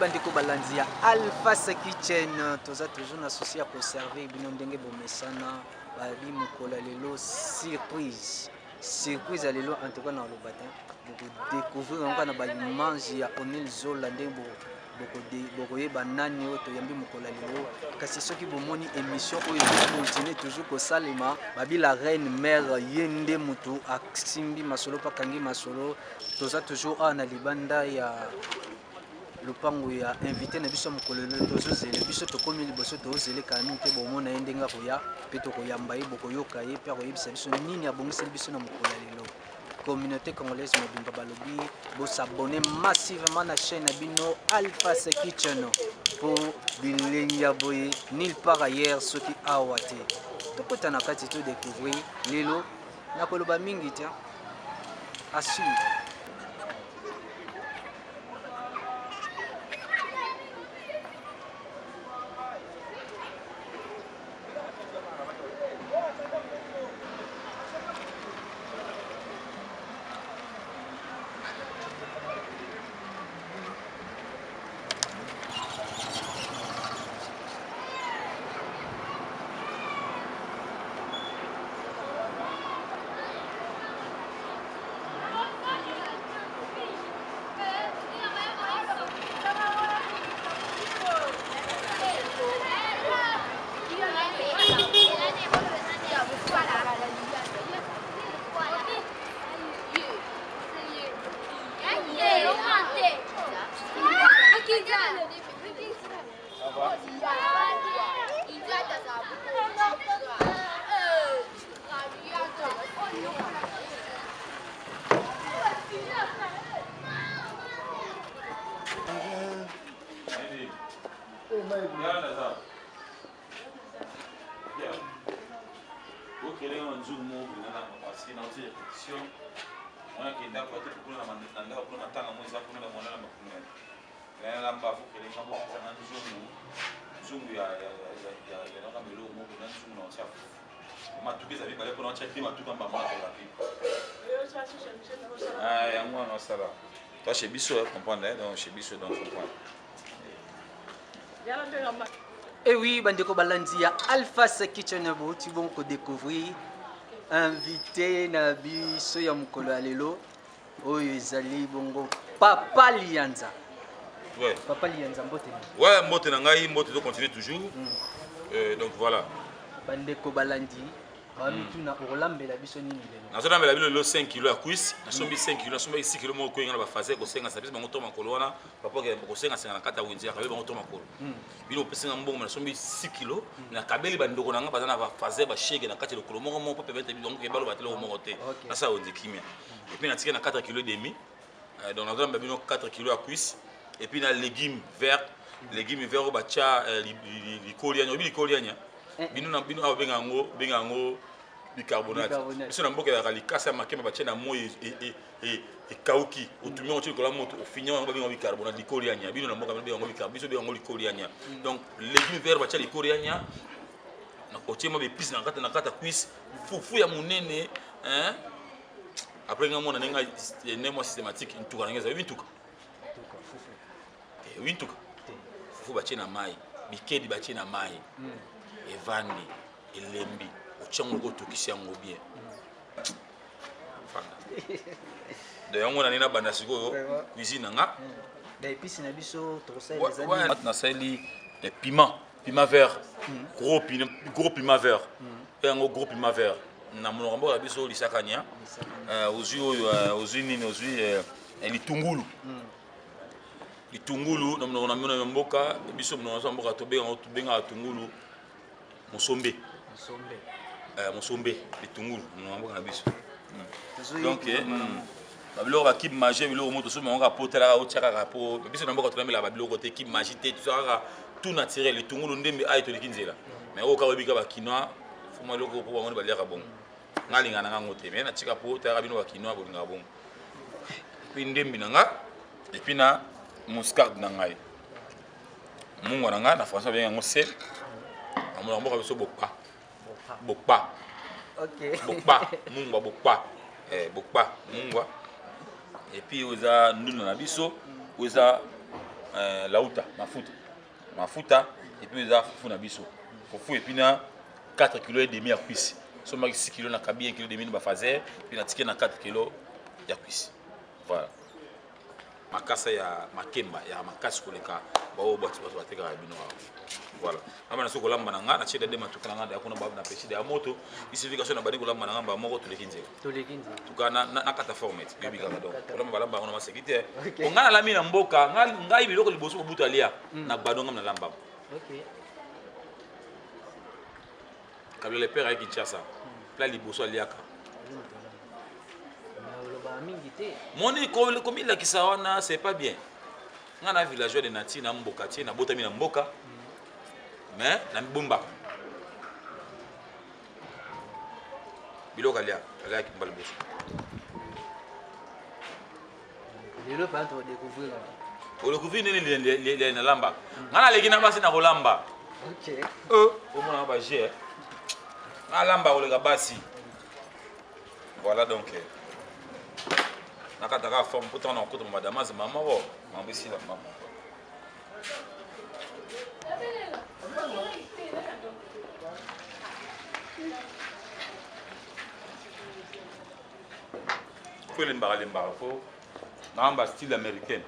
Bandeko balandi ya Alpha Kitchen, toza toujours na souci ya koservir bino ndenge bomesana. Babi mokolo ya lelo surprise, surprise ya lelo en tout cas na loba te, bokodécouvrir yango na baimage ya Onel Zola ndenge bokoyeba nani oyo toyambi mokolo ya lelo. Kasi soki bomoni émission oyo ezocontinue toujours kosalema, babi la reine mère ye nde motu asimbi masolo mpe akangi masolo. Toza toujours awa na libanda ya lopango ya invité na biso mokolo lelo, tozozele biso tokomi liboso, tozele kala mingi te, bomona ye ndenge akoya mpe tokoyamba ye, bokoyoka ye mpe akoyebisa biso nini abongiseli biso na mokolo ya lelo. Communauté congolaise mobimba balobi bosabone massivement na chaîne na bino Alpha Kitchen mpo bilengi ya boye nulle part ailleurs soki awa te. Tokota na kati to découvrir lelo, nakoloba mingi te, à suivre. Matuka eza mibale mpona otya te matuka mbamba na pipe yango wana osala toi chez biso comprendre, donc chez biso, donc comprendre. Et oui, bandeko balandi ya Alpha Kitchen, bouti bon ko découvrir invité na biso ya mokolo ya lelo oyo ezali bongo Papa Lianza. Ouais. Papa Lianza, mbote. Ouais, mbote na ngai, mbote, to continuer toujours. Donc voilà. Bandeko balandi bamituna okolambela biso nini lelo? Nazolambela bino lelo 5 kilo ya cuisse. Nasombi 5 kilo, nasombi 6 kilo moko koyenga na bafase kosenga sa biso bango to makolo wana papa kosenga senga na kati ya wenze akabe bango to makolo. Bino opesinga mbongo, nasombi 6 kilo, nakabeli bandeko na nga baza na bafase bashege na kati ya lokolo moko moko mpo permettre bango ke baloba te eloko moko te. Nasala wenze kimia et puis natika na 4 kilo et demi. Donc nazolamba bino 4 kilo ya cuisse et puis na légumes vert, légumes vert oyo batya likolianya. Oyebi likolianya? Bino na bino awa benga yango, benga yango bicarbonate. Biso na mboka ezalaka likasa ya makemba batie na moi, ekauki, otumi yango, otie likolo ya moto, ofini yango, babenga yango bicarbonate, likolianya. Bino na mboka benga yango bicarbonate, biso benga yango likolianya. Donc légume vert batia likolianya, otie mwa baépice na kati ya cuisse, fufu ya monene. Après nga mona ndenge ne mwa systématique ntuka na ngai eza. Oyebi ntuka? Oyebi ntuka? Fufu batie na mai, bikedi batie na mai, evandi, elembi, otia yango loko otokisi yango bien. Fanda. Donc yango na ndenge nabanda sikoyo cuisine na nga. Baépice na biso tokosalela? Nasaleli piment, piment vert, gros piment, gros piment vert yango, gros piment vert na monoko mboka na biso lisakania. Ozwi oyo, ozwi nini, ozwi litungulu, litungulu na monoko na bino ya mboka. Biso monoko na mboka tobengaka tungulu mosombe, mosombe, litungulu monoko ya mboka na biso. Donc babiloko bacube Maggi, biloko mo tosomba yango kaka po otalaka, otia kaka po biso na mboka tolambelaka babiloko te, cube Maggi te, toza kaka tout naturel, litungulu ndembe ayi toleki nzela. Mais oyo kaka oyebi kaka bakinois fuma eloko po bango nde baliaka bongo. Nga alingaka na ngango te, mais natika po talaka bino bakinois bolingaka bongo. Puis ndembi na nga et puis na muscade na ngai, mungwa na ngai, na français babenga yango sel, na monoko mboka biso bokpa, bokpa, bokpa, mungwa, bokpa, bokpa, mungwa. Et puis oyo eza ndunda na biso, oyo eza Lauta mafuta mafuta et puis eza fufu na biso fufu et puis na 4 kilo et demi ya cuisse sombaki 6 kilo na kabi 1 kilo demi na bafaser puis natiki na 4 kilo ya cuisse. Voilà, makasa ya makemba ya makasi koleka baoyo bato bato batekaka bino awa. Voilà, aba na soki kolamba na nga natie dade matuka na nga daya kuna na pesi daya moto isifikation na bandi kolamba na nga mbala moko toleki nzela. Toleki nzela. Tuka nakata forme ti yobi kaka donc kolamba balamba yango na maseki te. Nga nalami na mboka ngai biloko liboso mobutu alia na gbado nga nalamba. Kabila le père aye Kinshasa pla liboso aliaka moni komilakisa wana, c'est pas bien. Nga na villageois de nature na mboka tie, nabotami na mboka, mais na mibombaka biloko alia aliaki mbala liboso. Lelo mpenza todécouvrir. Odécouvrir nini? Nalamba, nga naleki na basi na kolamba. Omonaka baje nalamba koleka basi. Voilà, donc nakataka forme mpo ntango na kokota madamaze mama o mambo esila mama. Fo elembaka lembaka, fo nalamba style américaine,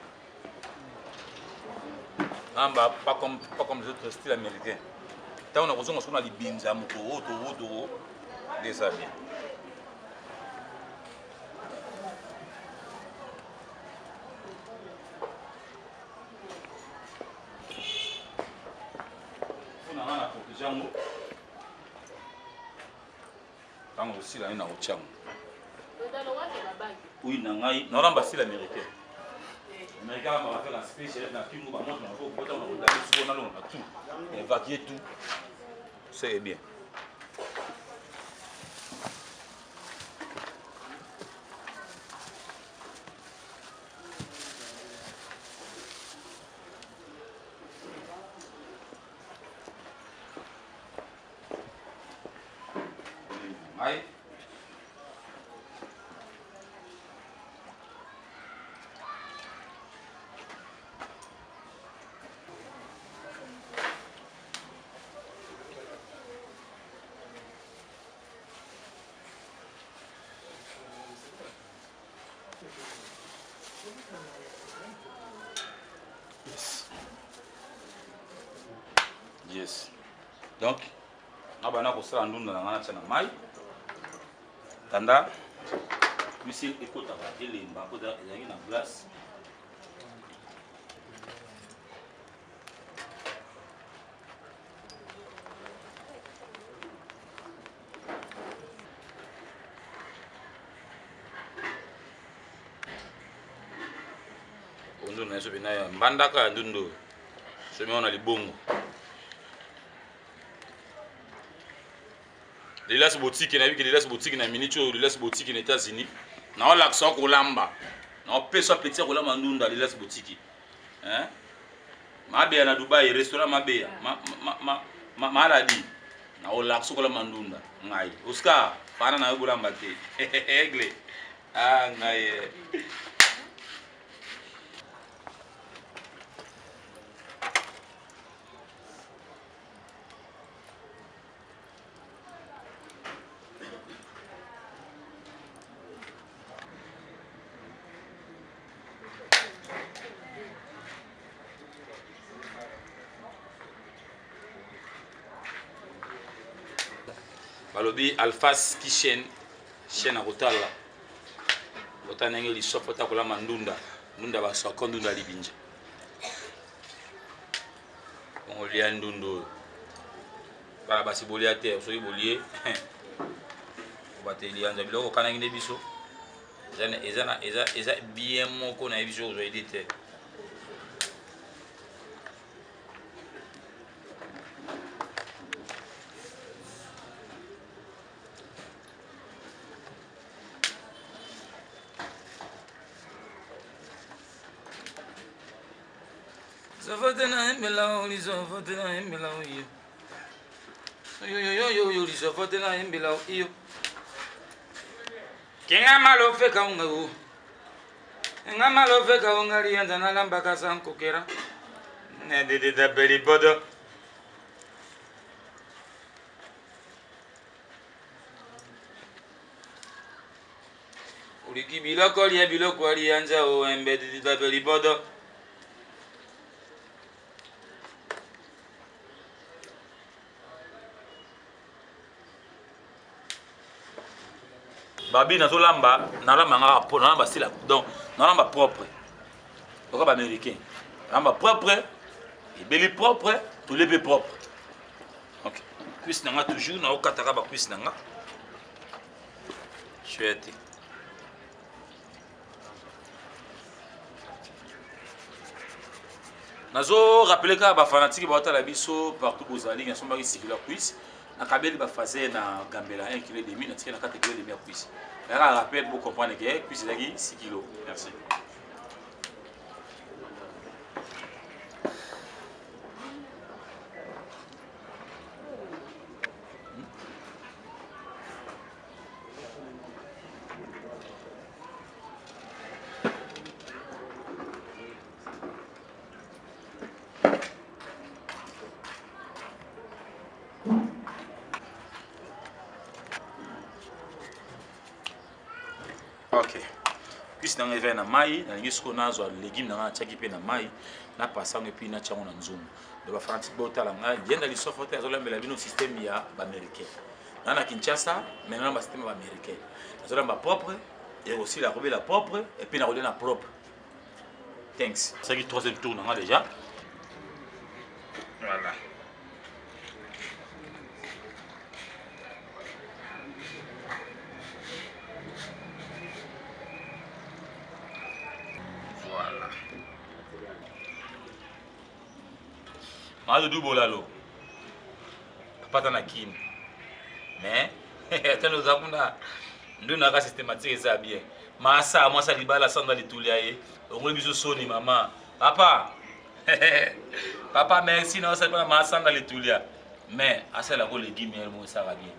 nalamba pas comme les autres style américain. Ntango nakozonga soko na libinza ya mokoro toro toro nde eza bien. Mpona nga na protege yango, ntango kosila ye na kotya yango oyo na ngai naolamba style américain. Américain alambaka mpe na special na pingo bamoto na maboko po ntango nakodami sikoyo nalonga na tout, évacue tout, c'est bien. Ngai yes. Donc nga bana kosala ndunda na nga, natia na mai tanda misi ekotaka elemba po ezalaki na glace. Ndunda na biso mpena ya mbandaka ya ndunda oyo somi wana libongo Lilas Botiki. Nayebi ke Lilas Botiki na minute oyo, Lilas Botiki na États-Unis, naolakisa kolamba, naopesa appétit ya kolamba ndunda. Lilas Botiki, hein? Mabeya na Dubai, restaurant Mabeya maladi, naolakisa kolamba ndunda. Ngai Oscar fana nayo kolamba te, aigle. Ah, ngai eh. Balobi Alphas Kitchen, chaîne ya kotala kotala ndenge lisofo ta kolamba ndunda, ndunda basoko, ndunda libinja. Bongo lia ndunda oyo, bana basi bolia te. Soki bolie obateli yanza biloko okanaki nde biso eza bien moko nayebi soki ozwa idée te. Zofote na yembela lizofote na yembela iyo yoyoyoyo lizofote na yembela iyo kinga malofe kaunga u nga malofe kaunga liyanza nalambaka sankokera. Ndededabelibodo. Oliki biloko lia biloko alia nzao embededabelibodo. Babi nazolamba, nalamba nga po nalamba sila, donc nalamba propre oka ba américain, nalamba propre, ebeli propre, tolie mpe propre. Ok, cuisse na nga toujours naokataka ba cuisse na nga chouette. Nazo rappeler kaka ba fanatiques baotala biso partout bozali, nasombaki sikilo ya cuisse, nakabeli ba phase na gambela 1 kilo et demi, natikeli na 4 kilo et demi ya cuisse. Kaka rappel pour comprendre que cuisse ezalaki 6 kilo. Merci. Ok, cuisse na ngai ezali na mai, nalingi sikoyo nazwa légume na ngai natiaki mpe na mai, napasa yango epuis natya yango na nzungu. Donc bafanatike botala ngai lienda lisofo te, azolambela bino système ya baaméricain. Na na Kinshasa, mais na ba système ya baaméricain, nazolamba propre, ekosila kobela propre epuis nakolia na propre. Thanks. Saki troisième tour na ngai déjà. Voilà. Voilà. Madoudou Bolalo. Papa na Kin. Mais attends oza kuna nduna ka systématique eza bien. Masa mwasa libala sanda litulia ye. Ongoli biso soni mama. Papa. Papa merci na osali pona masanga litulia. Mais asala ko légume elle mo sala bien.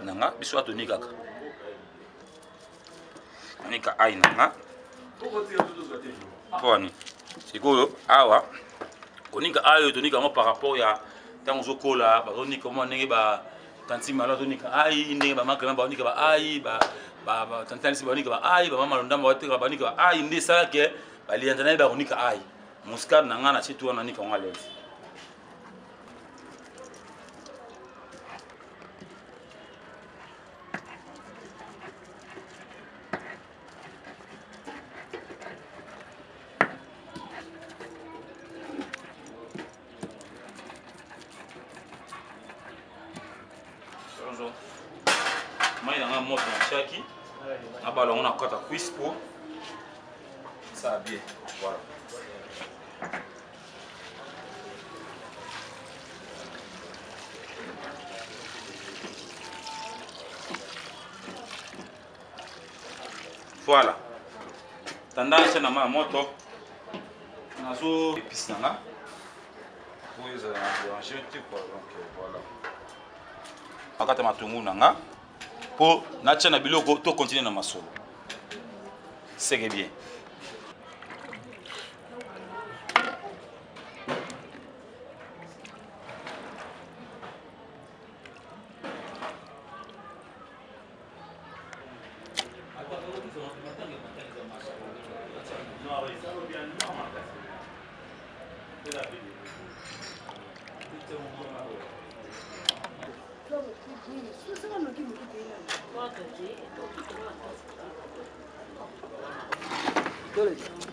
Nanga biso atoni kaka. Nanika ai nanga. Poni. Sikoyo awa konika ayo tonika yango par rapport ya ntango ozokola bazonika mwa ndenge ba tanti malo azonika ai, ndenge bamakema baonika ba ai, tanti alisi baonika ba ai, bamama londamba bateka baonika ba ai, nde esalake balianta na ye bakonika ai. Muscade na ngai na situ wana nika yango alezi. Mai na nga moto natiaki nabala yango na kata cuisse po ça bien. Voilà. Voilà. Tanda acha na mai moto. Nazo épice na nga. Oyo ezala na déranger te quoi. Donc voilà. Akata matungu na nga po natia na biloko to continuer na masolo. C'est que bien.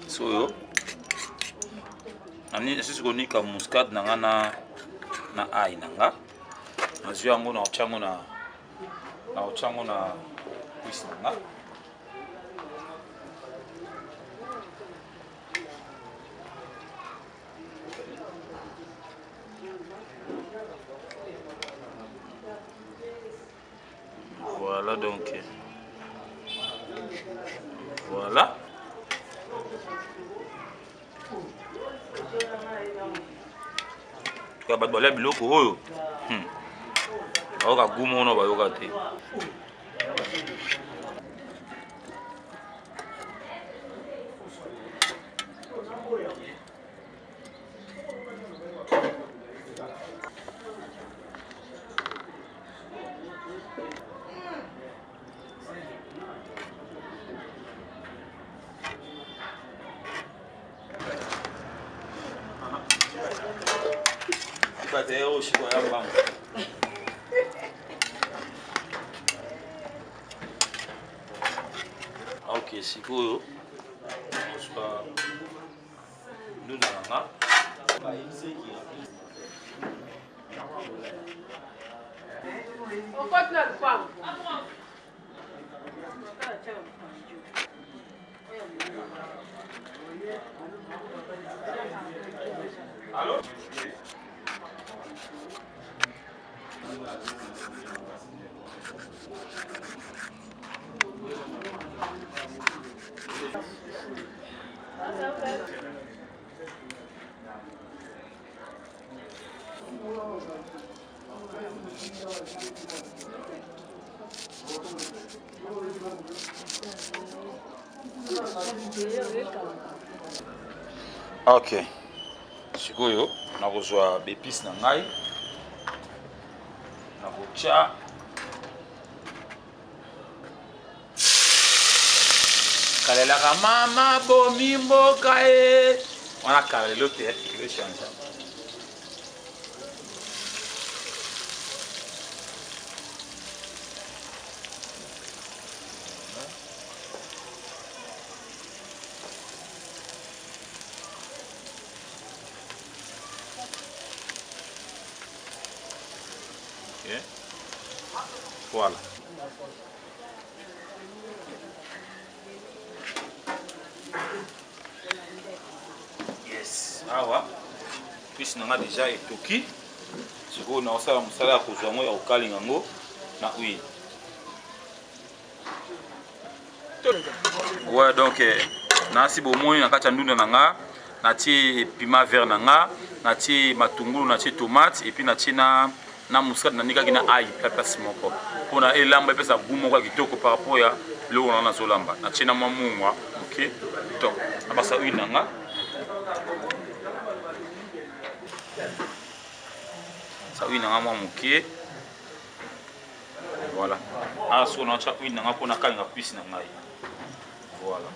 Soyo nasisi konika muscade na nga na ai na nga, nazwi yango na otya yango na otya yango na cuisse na nga. Voilà donc. Voilà. Tuka bato balia biloko oyo. Bayoka goût moko bayoka te. Ok, sikoyo ozwa ndunda na nga. Okoti na lupango. Allô? Ok, sikoyo nakozwa bepise na ngai, nakotya kalelaka mama bomi mboka e wana kala lelo te kilo change. Ok. Voilà. Yes. Awa cuisse na nga déjà etoki. Sikoyo naosala mosala ya kozwa yango ya kokalinga yango na huile. Ouais, donc nasi bomoni na kati ya ndunda na nga natie piment vert na nga, natie matungulu, natie tomate et puis natie na na muscade nanikaki na ail pla place moko mpona elamba epesa goût moko ya kitoko par rapport ya biloko na nga nazolamba. Natie na mwa mungwa moke to nabasa huile na nga sa huile na nga mwa moke. Voilà. Ah, so na tya huile na nga mpona kalinga cuisse na ngai. Voilà.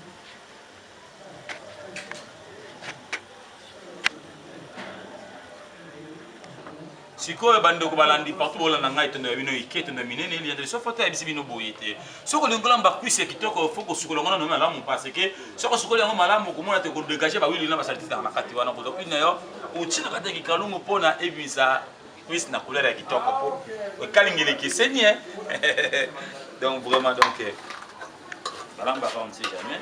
Sikoyo bandeko balandi partout bolanda ngai, etondo ya bino ike, etondo ya minene eliandeli so foto ayebisi bino boye te. Soki olingi kolamba cuisse ya kitoko, faut kosukola yango nano malamu, parce que soki osukoli yango malamu okomona te kodégage bawili na basalite ezalaka na kati wana. Kozwa huile na yo otie na kati ya kikalungu mpona ebimisa cuisse na couleur ya kitoko, po ekalingeli ekeseni. Donc vraiment, donc balambaka, on ne sait jamais.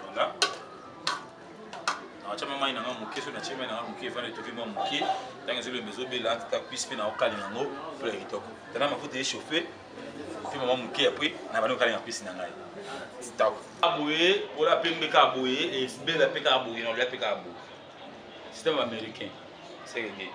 Voilà. Natia mai na nga moke, so natie mai na nga moke, evanda etoki mwa moke, ntango ezolemba ezobela ta cuisse mpe na okalinga yango mpo ya kitoko. Tana mafuta echauffe mpe mama moke, apres na bandi kokalinga cuisse na ngai. Stop. Boye ola pembe kaka boye, ebela mpe kaka boye, na olia mpe kaka boye. Système américain, c'est réglé.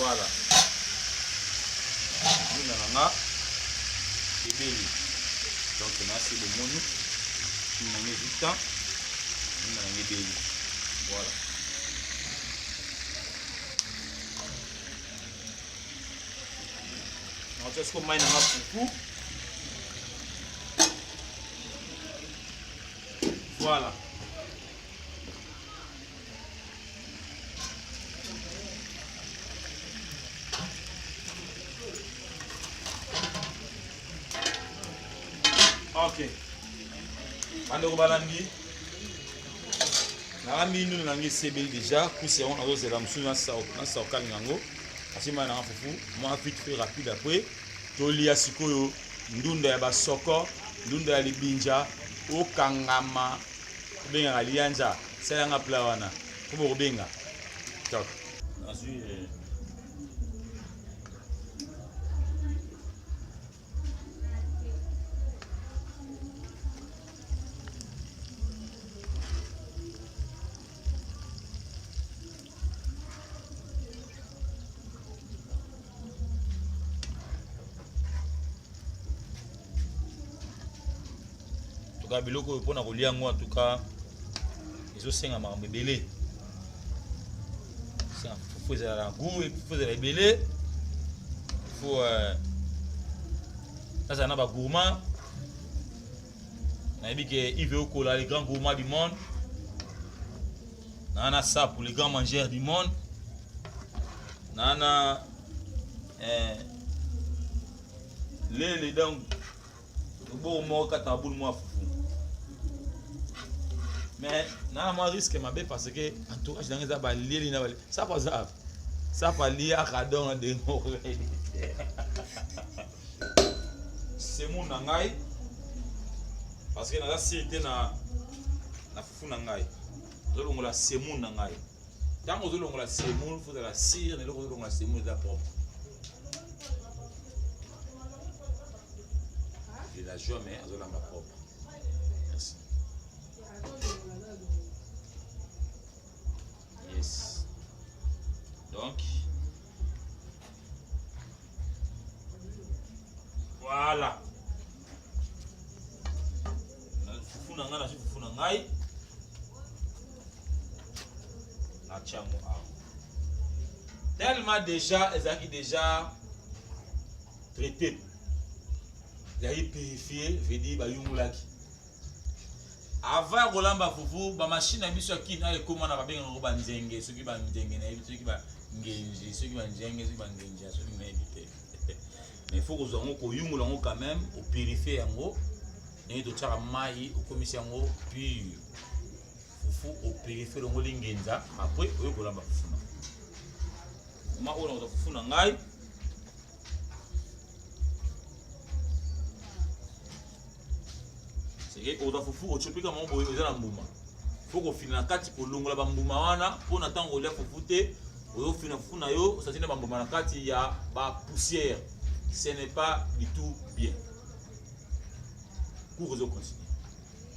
Voilà. Ndunda na nga ebeli. Donc nasi bomoni ndunda na nga ezwi temps. Ndunda na nga ebeli. Voilà. Nakotia sikoyo mai na nga fufu. Voilà. Ok. Bandeko balandi nalambi ndunda na ngai esebeli deja kusi yango nazozela mosusu nasa kokalinga yango asi mai nanga fufu mwa vite fait rapide après tolia sikoyo ndunda ya basoko ndunda ya libinja okangama obengaka lianza sala nga plat wana po bokobenga top nazwi eh. Tuka biloko oyo mpona kolia yango en tout cas ezosenga makambo ebele fufu ezala na gout fufu ezala ebele faut euh, nazala na bagourmand nayebi ke Yves Okola le grand gourmand du monde naa na sapu le grand mangeur du monde naa na eh, lele donc loboko moko kata bulu mwa fufu mais naa na mwa risque mabe parce que entourage nanga eza balieli na bali sapu aza sapu aliaka donc na ndenge moko semoule na ngai parce que naza sire te na na fufu na ngai ozolongola semoule na ngai ntango ozolongola semoule fo ozala sire na eloko ozolongola semoule eza propre villageois mais azolamba propre merci yes donc voilà fufu na ngai nazwi fufu na ngai natya yango awa tellement déjà ezalaki déjà traité ezalaki purifié veut dire bayungulaki avant ya kolamba fufu bamashine na biso ya kini ayo ekoma na babengaka yango banzenge soki banzenge nayebi soki bangenji soki banzenge soki bangenja soki nayebi te mais faut kozwa yango koyungula yango quand même opurifie yango ndenge totyaka mai okomisi yango pure fufu opurifie elongoli ngenza apres oyo kolamba fufu na moma oyo nakozwa fufu na ngai seke oza fufu otyopika moko boye eza na mbuma fo kofina na kati kolongola bambuma wana mpo na ntango olia fufu te ozofina fufu na yo osati na bambuma na kati ya bapoussière ce n'est pas du tout bien cours ezo continue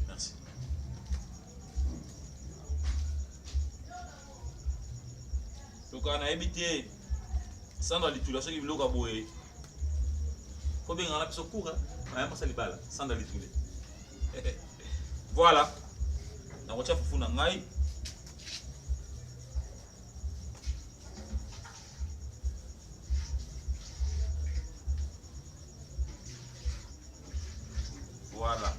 merci tokaa nayebi te Sandra Litula soki biloko ya boye kobenga na biso cour maya mwasi libala Sandra Litule voilà nakotya fufu na ngai voilà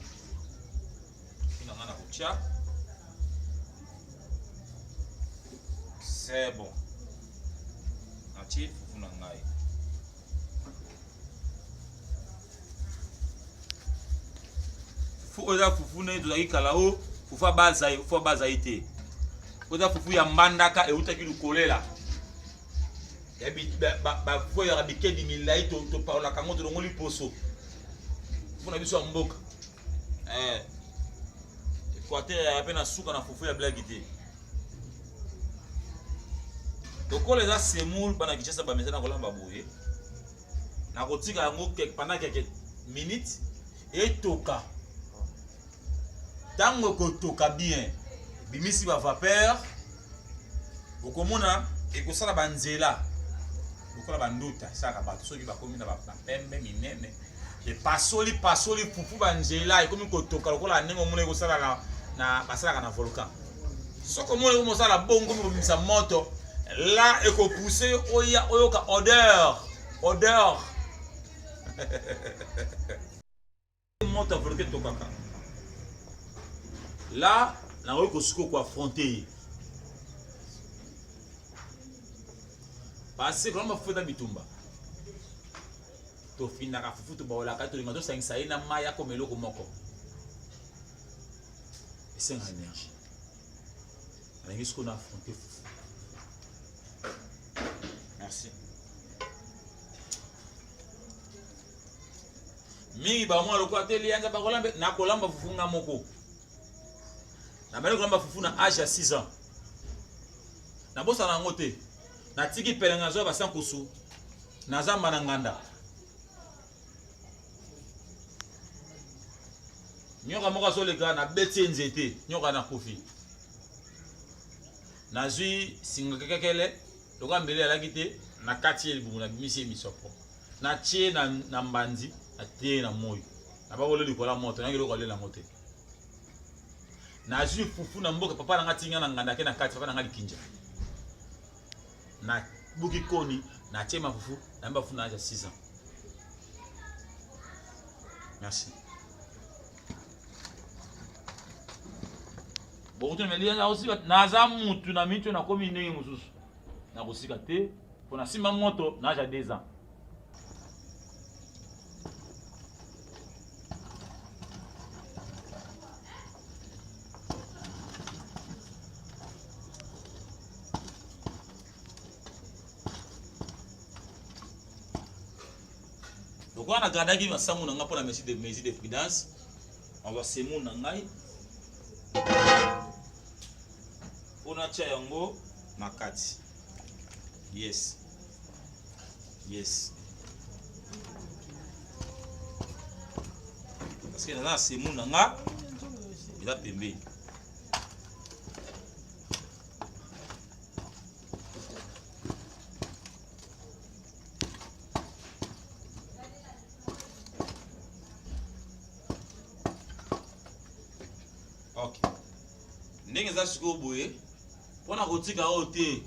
fufu na ngai nakotya c'est bon natie fufu na ngai fufu oyo eza fufu ndenge tozalaki kala o fufu abazai fufu abazai te oyo eza fufu ya mbandaka eutaki lukolela bafufu oyaka bikedi milai topaolaka yango tolongoli poso fufu na biso ya mboka eh. Equateur ya pe na suka na fufu ya blague te. Lokola eza semoule bana Kinshasa ba mesana kolamba boye. Nakotika yango pendant quelques minutes etoka. Tango ekotoka bien, bimisi ba vapeur, okomona ekosala ba nzela. Lokola banduta esalaka bato soki bakomi na bapembe minene epasoli pasoli fufu banzela ekomi kotoka lokola ndenge omona ekosala na, na basalaka na volcan. Soki omona ekomi kosala bongo ekomi kobimisa moto la ekopousse oya oyoka odeur odeur moto ya volcan etokaka la nakoki kosikoyo koaffronte ye parce kolamba fufu eza bitumba tofinaka fufu tobaolaka tolinga tosangisa ye na mai akoma eloko moko esenga énergie nalingi sikoyo na affronte fufu merci mingi bamwa lokola te liyanza bakolambe nakolamba fufu nga moko nabandi kolamba fufu na age ya 6 ans nabosana yango te natiki pelenga nazwa basankusu na zamba na nganda nyoka moko azoleka nabeti ye nzete nyoka nakufi nazwi singa kekekele lokola mbeli alaki te nakati ye libumu nabimisi ye misopo natie na, na mbanzi natie na moi nabakolo likolo ya moto nayaki eloko alela yango te nazwi fufu na mboka papa na nga tinga na nganda ake na kati papa na nga likinja nabuki koni natie mafufu nayamba fufu na age ya 6 ans merci bokotuna naza mutu na miniti oyo nakomi ndenge mosusu nakosika te mpo nasimba moto na age ya 2 ans lokola nagardaki masangu na ngai mpo na mesure de, mesure de prudence nazwa semoule na ngai mpo natya yango na kati yes yes parce que naza na semoule na nga eza pembeni ok ndenge eza sikoyo boye mpo na kotika oyo te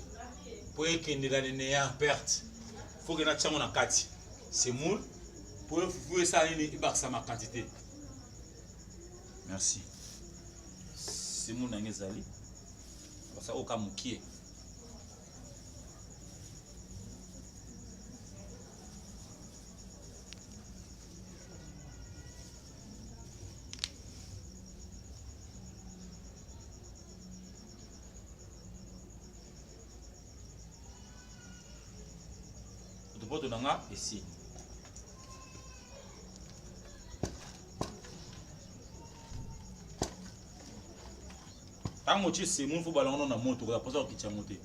mpo ekendela nene ya perte fo ke natya yango na kati semoule mpo fufu esala nini ebakisama quantité merci semoule na yango ezali basa oyo ka mokie potopoto na nga esili ntango otie semoule fo balango na moto koza mposa kokitisa yango te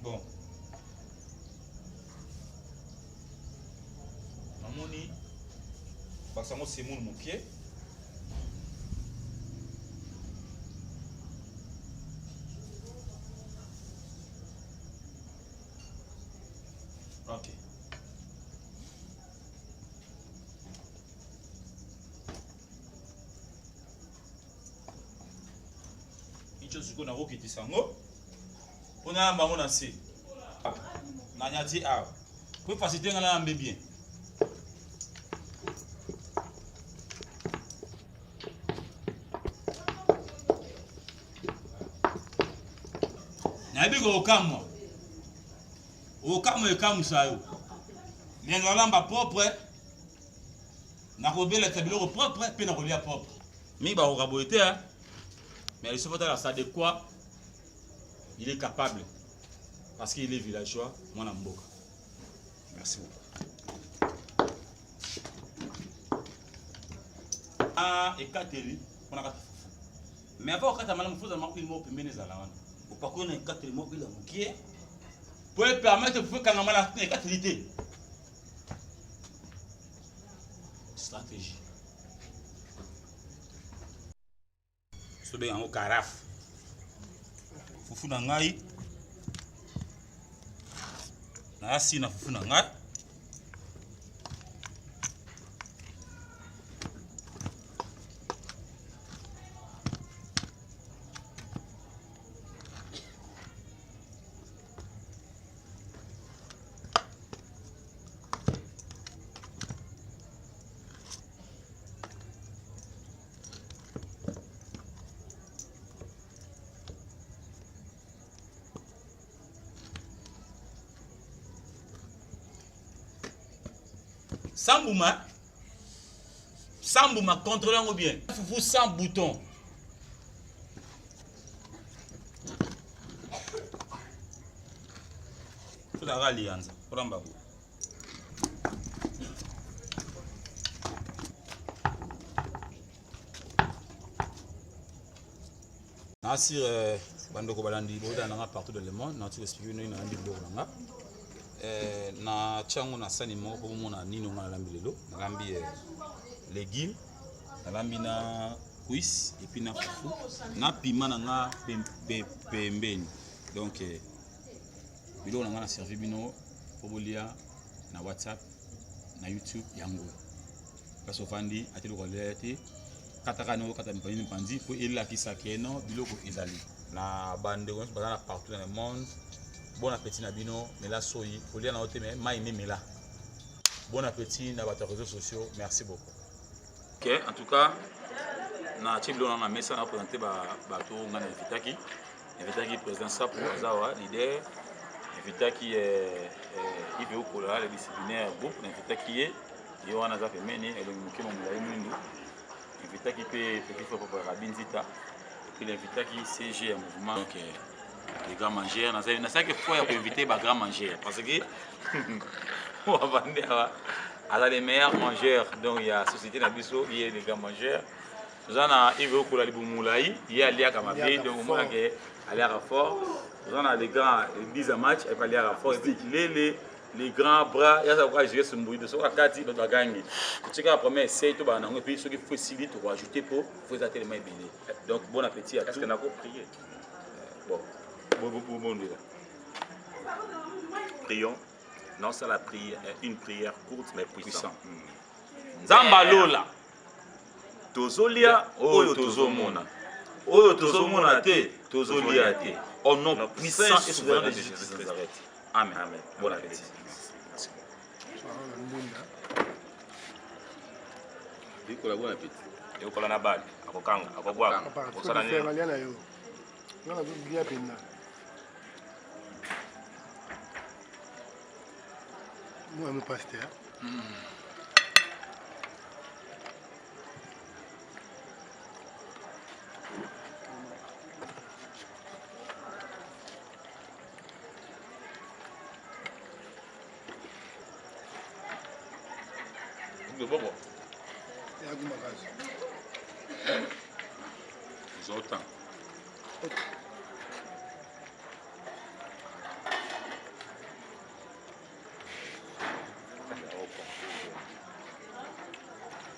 Bon. Namoni basango semoule moke. Ok. Icho sikoyo nakokitisa yango mpo nayamba yango na nse nanyati awa po efacilite ngai nayambe bien nayebi kokamwa okamwa ekamwisa yo me nalamba propre nakobelakisa biloko propre mpe nakolia propre mingi bakoka boye te mais liso fotala ça de quoi il est capable parce qu'il est villageois mwana mboka merci beaucoup ah ekateli mpona kata fufu mais avant okata malamu fozala mwa huile moko pembeni ezala wana opakoli na ekateli mwa huile ya mokie. Po e permettre fufu ekangama na ekateli te. Stratégie. Sobenga yango carafe. Fufu na ngai nayasi na fufu na ngai Sans mbuma, sans mbuma, contrôle yango bien. Fufu sans bouton. Tolaka liyanza, olamba boye. Nasir euh, bandeko balandi bozala nanga partout dans le monde nati koexplike bino nini nalambi biloko na nga euh, na tia yango na sani moko mpo bomona nini onga nalambi lelo nalambi euh, légume nalambi na cuisse epuis na fufu na pima na nga pembeni donc biloko na nga na servi bino mpo bolia na whatsapp na youtube yango place ofandi ate eloko alia te kataka ndenge okata mipanzi mipanzi mpo elakisa ke no biloko ezali na bandeko nyonso baza na partout dans le monde bon appétit na bino mela soyi kolia na yo te mais mai nde mela bon appétit na bato ya réseaux sociaux merci beaucoup ok en tout cas na tie biloko na mesa na présente bato oyo ngai na invitaki invitaki président sapo aza wa leader invitaki eh, eh, Yves Okola le disciplinaire groupe na invitaki ye ye wana aza pembeni elongi moke molai mwindu invitaki mpe petit frère papa Rabi Nzita et puis invitaki CG ya mouvement donc eh, les grands mangeurs nasalaki fois ya koinvite ba grands mangeurs parce que wavandi awa aza les meilleurs mangeurs donc ya société na biso ye les grands mangeurs toza na Yves Okola libumu molai ye aliaka mabe donc omonake aliaka fort toza na les grands 10 à match epe aliaka fort epuis lele les grands bras ya za gérer ce mbuyi soki akati bato bagangi totikaka premier essai tobala nango epuis soki fo esili tokoajoute mpo fo eza telema ebele donc bon appétit à tout nako prier bon bobondela prions non ça la prière une prière courte mais puissante nzambe alola tozolia oyo tozomona oyo tozomona te tozolia te au nom puissant et souverain de Jésus-Christ de Nazareth. Amen. Amen. Bon appétit. Bikola bon appétit. Ekola na bali, akokanga, akobwaka, akosala nini? Alia na yo. Nga nazolia mpenza. Moi, mon pasteur. Loboko. Ya makasi. Zota.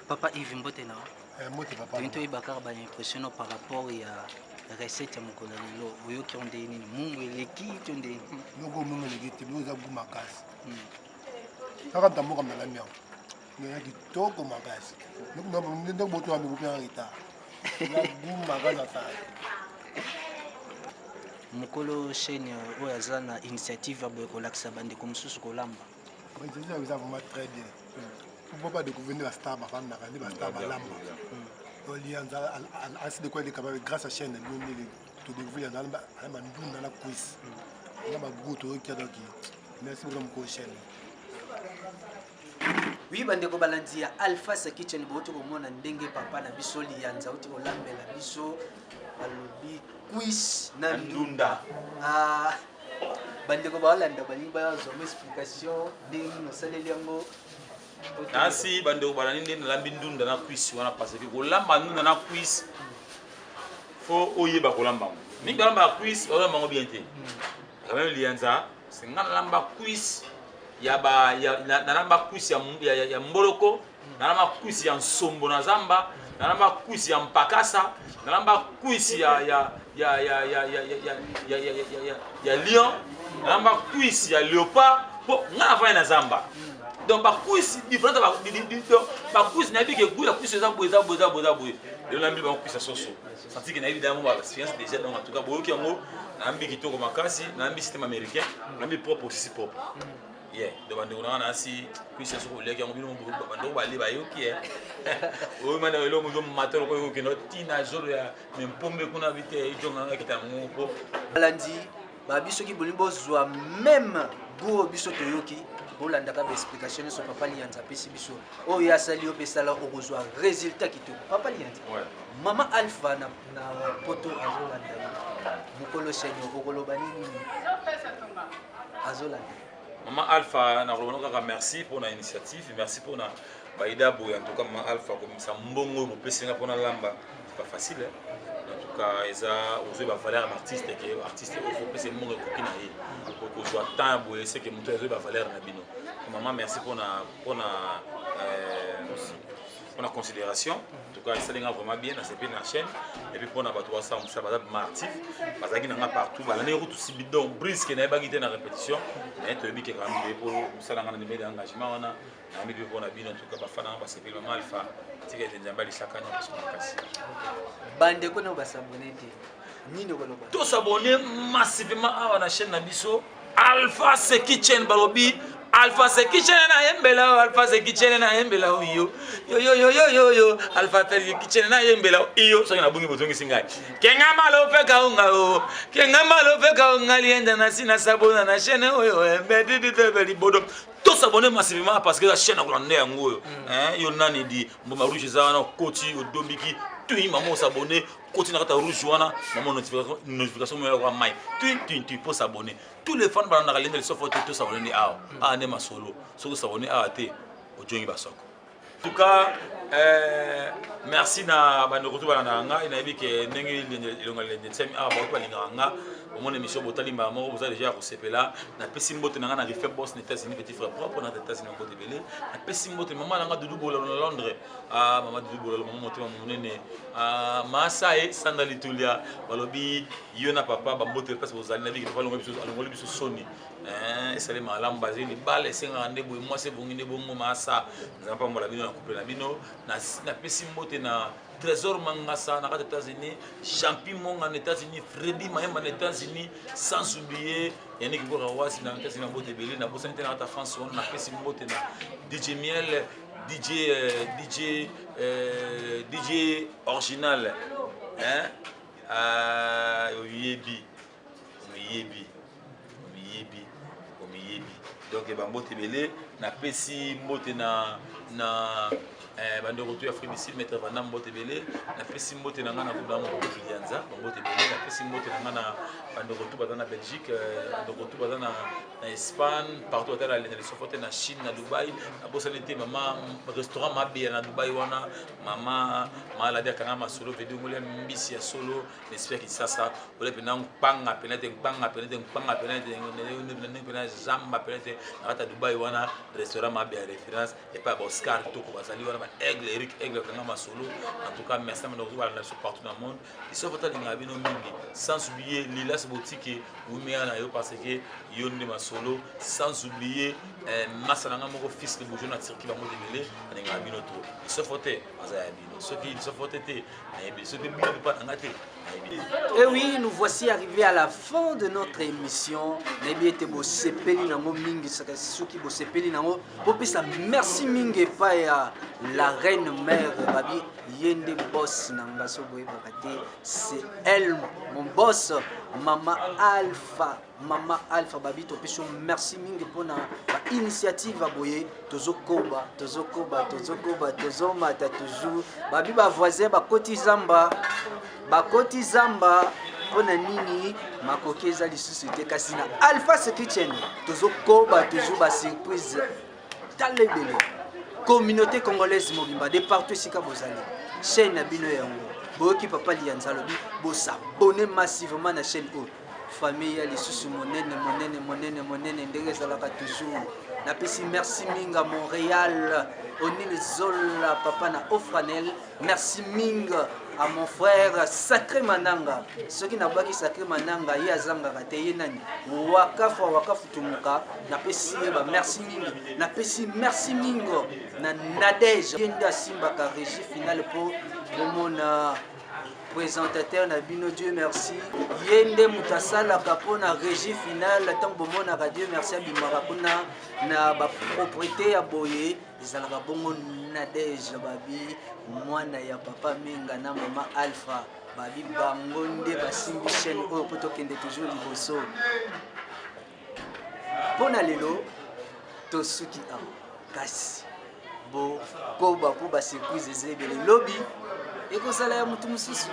Papa Yves mbote na eh, mbote papa. Tolingi toyeba kaka ba impression par rapport ya recette ya mokolo ya lelo oyoki yango ndenge nini mungu eleki to ndenge nini? Biloko mungu eleki te biloko eza gu makasi kaka ntamboka malami yango ya kitoko makasi ndenge botoa mikupi ya retard ya gu makasi asala mokolo chaîne oyo aza na initiative ya boye kolakisa bandeko mosusu kolamba initiative eza vraiment très bien pourquoi pas découvrir nde bastar bafandaka nde bastar balamba donc lianza asi de quoi il est capable grâce à chaîne na bino nde todécouvrir lianza alamba ndunda na cuisse na bagout toyokia donc merci beaucoup mokolo chaîne Oui, bandeko balandi ya Alpha sa Kitchen bouti komona ndenge papa na biso Liyanza auti kolambela biso balobi cuisse na ndunda. Ah, bandeko balanda balingi bazwa mo explication ndenge nini osaleli yango. Nasi bandeko balandi nde nalambi ndunda na cuisse wana parce que kolamba ndunda na cuisse faut oyeba kolamba yango. Mingi balambaka cuisse balamba yango bien te. Quand même Liyanza Parce que nga nalamba cuisse ya ba ya, na, nalamba cuisse ya, ya, ya, ya mboloko, nalamba cuisse ya nsombo na zamba, nalamba cuisse ya mpakasa, nalamba cuisse ya ya ya ya ya ya ya ya ya ya ya ya ya lion, nalamba cuisse ya léopard po nga nafandi na zamba. Donc ba cuisse différente ba donc ba cuisse nayebi ke goût ya cuisse eza boye eza boye eza boye eza boye. Lelo nayambi bango cuisse ya soso. Senti ke nayebi dango ba expérience déjà donc en tout cas boyoki yango nayambi kitoko makasi nayambi système américain nayambi propre aussi propre. Yeah, donc bandeko na nga nasi cuisse ya soki oliaki yango bino bandeko balie bayoki ye oyo mana eloko ezomata lokola ekokende tina zolo ya mempombe kuna bite ejonga nga kita yango mpo balandi babi soki bolingi bozwa meme goût oyo biso toyoki bolandaka baexplication nyonso papa liyanza apesi biso oyo ye asali yo mpe sala okozwa résultat kitoko papa liyanza ouais. mama alpha na, na poto azolanda yo mokolo chaine okoloba nini azolanda mama alpha nakoloba no kaka merci mpona initiative merci mpona baida boye en tout cas mama alpha komisa mbongo oyo bopesi nga mpona lamba c'est pas facile hein? en tout cas eza ozwi bavaleur ya artiste ke artiste oyo fopesa mbongo ekoki na ye okozwa temps ya boye seke moto azwi bavaleur na bino mama merci mpona mpona mpona considération en tout cas esali nga vraiment bien nasepeli na chaîne et puis mpona bato basala mosala baza vraiment actif bazalaki na nga partout balandaki kutu sibidon briske nayebaki te na répétition naye toyebi ke kaka mpe mpo mosala nga na ndimeli engagement wana nayambi mpe mpona bino en tout cas bafana nga basepeli mama alpha tika ete nzambe alisaka nyonso makasi bandeko nao basabone te nini okoloba tosabone massivement awa na chaîne na biso alpha se kitchen balobi alpha se kitchen nayembela alpha se kitchen nayembela iyo yoyoyoyoyo alpha se kitchen nayembela iyo soki nabungi bozongisi ngai kenga malope kaunga o kenga malope kaunga lienda na sina sabona na chaîne oyo embedididebe libodo tosabone massivement parce que eza chaîne akolanda yango oyo yo nani di mboma rouge eza wana okoti odombiki tui mama osabone koti na kati ya rouge wana mama notification moya kwa mai tui tui tui mpo s'abonner tous les fans balandaka lenda lisofo te tosabone nde awa awa nde masolo soki osabone awa te ojongi basoko en tout cas euh, merci na bandeko to balandaka ngai nayebi ke ndenge elonga lende tiami awa bato balingaka nga omona émission botali mbala moko boza déjà ya kosepela napesi mbote na ngai na rife boss na états-unis petit frère propre na états-unis mbote ebele napesi mbote mama na ngai dudu bolalo na londres ah mama dudu bolalo mama motema monene ah, masa ye sanda litulia balobi yo na papa bambote place bozali nabiki papa alongoli biso soni eh, esali malamu bazali libala esengaka nde boye mwasi ebongi nde bongo masa nzambe apambola bino na couple na bino napesi mbote na Trésor Mangasa na kati États-Unis, Champi Monga na États-Unis, Freddy Mayemba na États-Unis, sans oublier Yannick Borawasi na États-Unis na mbote ebele, na bosani te na kati ya France wana napesi mbote na DJ Miel, DJ euh, DJ euh, DJ original hein euh, oyebi omiyebi omiyebi omiyebi donc bambote ebele napesi mbote na na eh, bandeko to ya afrique du sud maître vanda mbote ebele napesi mbote na ngai na groupe na mokonzi lianza bambote ebele napesi mbote na ngai na bandeko to baza na belgique eh, bandeko to baza na, na espagne partout ata na lisofo te na chine na dubai nabosani te mama restaurant mabeya na dubai wana mama maladi akanga masolo vedi ngolia mbisi ya solo na esprit ya Kinshasa olia mpena nkpanga mpena te nkpanga mpena te nkpanga mpena te ndenge mpena zamba mpena te na kati ya Dubai wana restaurant mabe ya référence epai ya baoscar toko bazali wana ba aigle Eric aigle akanga masolo en tout cas merci na bandeko balanda biso partout na monde lisofa talingaka bino mingi sans oublier lilas botike wumea na yo parce que yo nde masolo sans oublier eh, masa na ngai moko fils de bojo na turquie bango debele alingaka bino trop lisofo te aza ya bino soki lisofo te te Et oui, nous voici arrivés à la fin de notre émission. Nayebi ete bosepeli nango mingi soki bosepeli nango bopesa merci mingi epai ya la reine mère babi ye nde boss na nga so boyebaka te c'est elle mon boss mama alpha Mama Alpha Babi topesi yo merci mingi mpona ba initiative ya boye tozokoba tozokoba tozokoba tozomata toujours babi ba voisin bakoti zamba bakoti zamba mpo na nini makoki eza lisusu te kasi na Alpha Kitchen tozokoba toujours ba surprise tala ebele communauté congolaise mobimba de partout esika bozali chaîne na bino yango boyoki papa liyanza alobi bosabone massivement na chaîne oyo. Famille ya lisusu monene monene monene monene ndenge ezalaka toujours. Napesi merci mingi à Montréal, Onil Zola, papa na Ofranel. Merci mingi à mon frère Sacré Mananga. Soki nabwaki Sacré Mananga, ye azangaka te, ye nani? Wakafu wakafu tumuka. Napesi ye ba merci mingi. Napesi merci mingi na Nadège. Ye nde asimbaka régie finale po bomona présentateur na bino Dieu merci. Ye nde moto asalaka mpo na régie finale ntango bomonaka Dieu merci abimaka kuna na bapropriété ya boye ezalaka bongo. Nadege babi mwana ya papa Menga na mama Alpha, babi bango nde basimbi chaîne oyo mpo tokende toujours liboso. Mpo na lelo tosuki awa, kasi bokoba mpo basurprise eza ebele. Lobi ekozala ya motu mosusu.